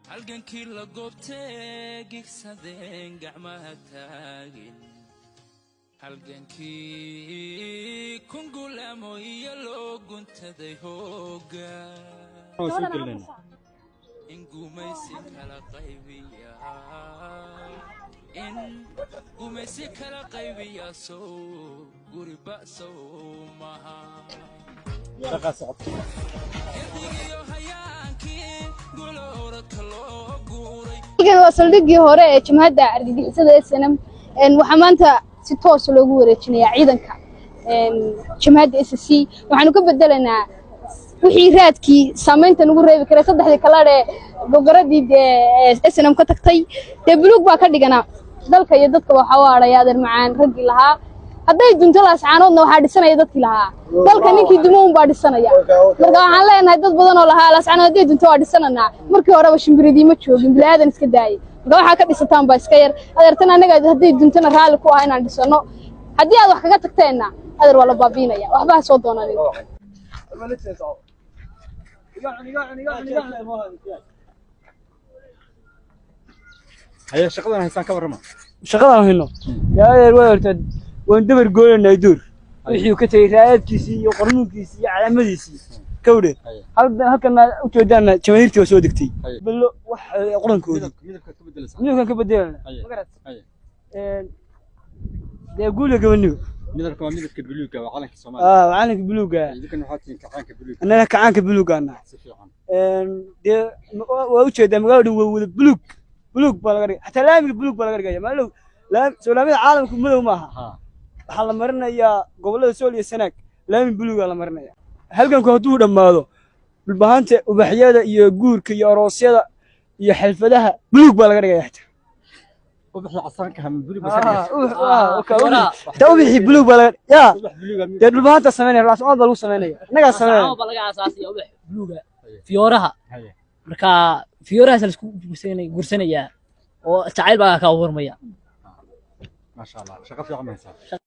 Halgankii la goobtee gigsadeen gacmaha taagin, halgankii kungulamo iyo loo guntaday hooga in gumaysi kala qaybiya, in gumaysi kala qaybiya, sow guri ba'sow maha. Shaqaa socota. Gedigiyo hayaankii gulowradka loo guuray. Halkan waa saldhiggii hore ee Jamhadda Argagixisada SNM. Waxaa maanta si toos loogu wareejinayaa ciidanka Jamhadda SSC. Waxaanu ka bedelaynaa wixii raadkii saamaynta nagu reebi karay, saddexdii colour ee gogoradii dee SNM ka tagtay. Dee buluug baa ka dhiganaa. Dalka iyo dadka waxaa u hadhaya, adeer macaan, raggii lahaa. Hadday dunto Laascaanoodna, waxaa dhisanaya dadkii lahaa. Dalka ninkii dumo un baa dhisanaya. Marka waxaan leenahay dad badan oo lahaa Laascaanood hadday dunto waa dhisananaa, markii horeba shimbiridii ma joogin, bilaadan iska daayay. Marka waxaa ka dhisataan baa iska yar, adeertan. Annaga hadday duntona raalli ku ah inaan dhisano. Haddii aad wax kaga tagteenna, adeer, waa la baabiinaya. Waxba ha soo doonanin. Haye, shaqadan haysaan ka warrama. Shaqadaan hayno, yaa adeer, waa horta waan dabar gooynaynaa duur wixii uu ka tegey, raadkiisii iyo qarnuunkiisii iyo calaamadiisii kawdhe. Halkana ujeedaana jamaahiirtii waa soo degtay. Ballo wax qorankoodii. Midabkaad ka bedelaysaa? Midabkan ka bedelana. Ma garat? Dee guuliga gabanigo. Midabka waa midabka buluugga, waa calanka Soomaaliya. Ah, calanka buluuga. Idinkan waxaa tihiin kacaanka buluugga. Annaga kacaanka buluuga nahay. Si fiican. Dee waa ujeedaa, magaalada dhan waa wada buluug. Buluug baa laga dhigay, xataa laamiga buluug baa laga dhigaya maalow. Soo laamida caalamku madow maaha? Waxaa la marinayaa gobollada Sool iyo Sanaag, laami buluugaa la marinaya. Halganku hadduu dhammaado, dhulbahanta ubaxyada iyo guurka iyo aroosyada iyo xalfadaha buluug baa laga dhigaya xitaa. Ubaxii casaanka hama buluug baa ka dhigaysa? Xitaa ubaxii buluug baa laga yaa. Ubax buluuga? Dee dhulbahanta samaynaya, Laascaanood baa lagu samaynaya, annagaa samaynaya. Baa laga aasaasaya ubax buluuga fiyooraha. Marka fiyoorahaas la isku guursanayaa oo jacayl baa ka abuurmaya. Maasha Allah, shaqo fiican ma haysaa.